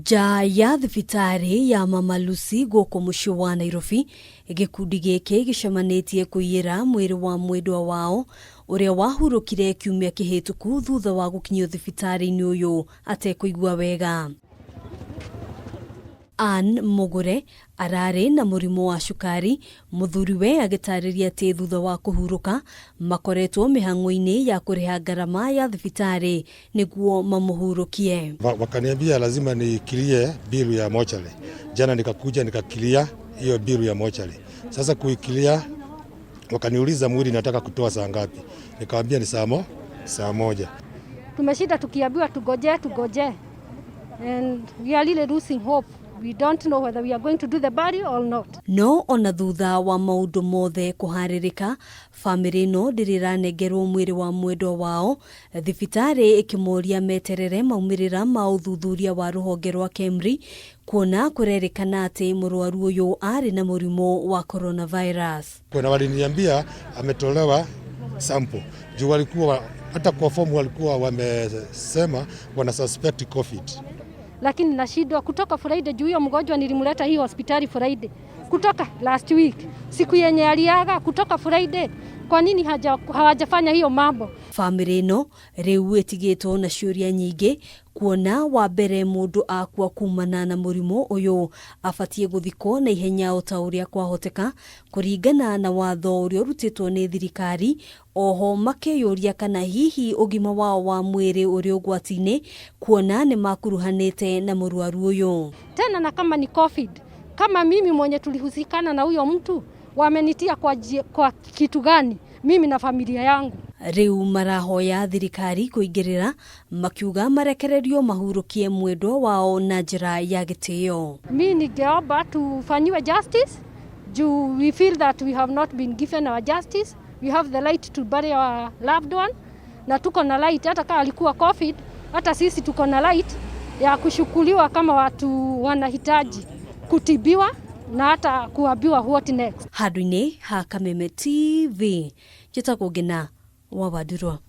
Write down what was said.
Nja ya thibitarĩ ya Mama Lucy gũkũ mũciĩ wa Nairobi, gĩkundi gĩkĩ gĩcemanĩtie kũiyĩra mwĩrĩ wa mwendwa wao ũrĩa wahurũkire kiumia kĩhĩtũku thutha wa gũkinyio thibitarĩ-inĩ ũyũ atekũigua wega. Ann Mugure ararĩ na mũrimũ wa cukari, mũthuriwe agĩtarĩria atĩ thutha wa kũhurũka makoretwo mĩhang'o-inĩ ya kũrĩha ngarama ya thibitarĩ nĩguo mamũhurũkie. Wakaniambia lazima niclear bill ya mochari. Jana nikakuja nikaclear hiyo bill ya mochari. Sasa kuiclear, wakaniuliza mwili nataka kutoa saa ngapi? Nikamwambia ni saa 1. Tumeshinda tukiambiwa tugoje, tugoje, and we are really losing hope. We don't know whether we are going to do the burial or not. No ona thutha wa maũndũ mothe kũharĩrĩka, bamĩrĩ ĩno ndĩrĩ ĩranengerwo mwĩrĩ wa mwendwa wao, thibitarĩ ĩkĩmoria meterere maumĩrĩra ma ũthuthuria wa rũhonge rwa KEMRI, kuona kũrerĩkana atĩ mũrwaru ũyũ arĩ na mũrimũ wa coronavirus. Kuna waliniambia ametolewa sample juu walikuwa hata kwa fomu walikuwa wamesema wana suspect COVID. Lakini nashindwa kutoka Friday juu hiyo mgonjwa nilimleta hii hospitali Friday kutoka last week, siku yenye aliaga kutoka Friday. Kwa nini hawajafanya hiyo mambo? Bamĩrĩ ĩno rĩu ĩtigĩtwo na ciũria nyingĩ, kuona wa mbere mũndũ akua kumana na mũrimũ ũyũ abatiĩ gũthikwo na ihenya o ta ũrĩa kwahoteka kũringana na watho ũrĩa ũrutĩtwo nĩ thirikari. Oho makĩyũria kana hihi ũgima wao wa mwĩrĩ ũrĩ ũgwati-inĩ, kuona nĩ makuruhanĩte na mũrwaru ũyũ. Tena na kama ni COVID, kama mimi mwenye tulihusikana na huyo mtu, wamenitia kwa kitu gani mimi na familia yangu? Rĩu marahoya thirikari kũingĩrĩra, makiuga marekererio mahurũkie mwendwa wao na njĩra ya gĩtĩo. Mi ningeomba tufanyiwe justice juu we feel that we have not been given our justice. We have the right to bury our loved one, na tuko na right hata kama alikuwa COVID, hata sisi tuko na right ya kushukuliwa kama watu wanahitaji kutibiwa na hata kuambiwa what next. Handũ-inĩ ha Kameme TV, njĩtagwo Ngina wa Wandurwa.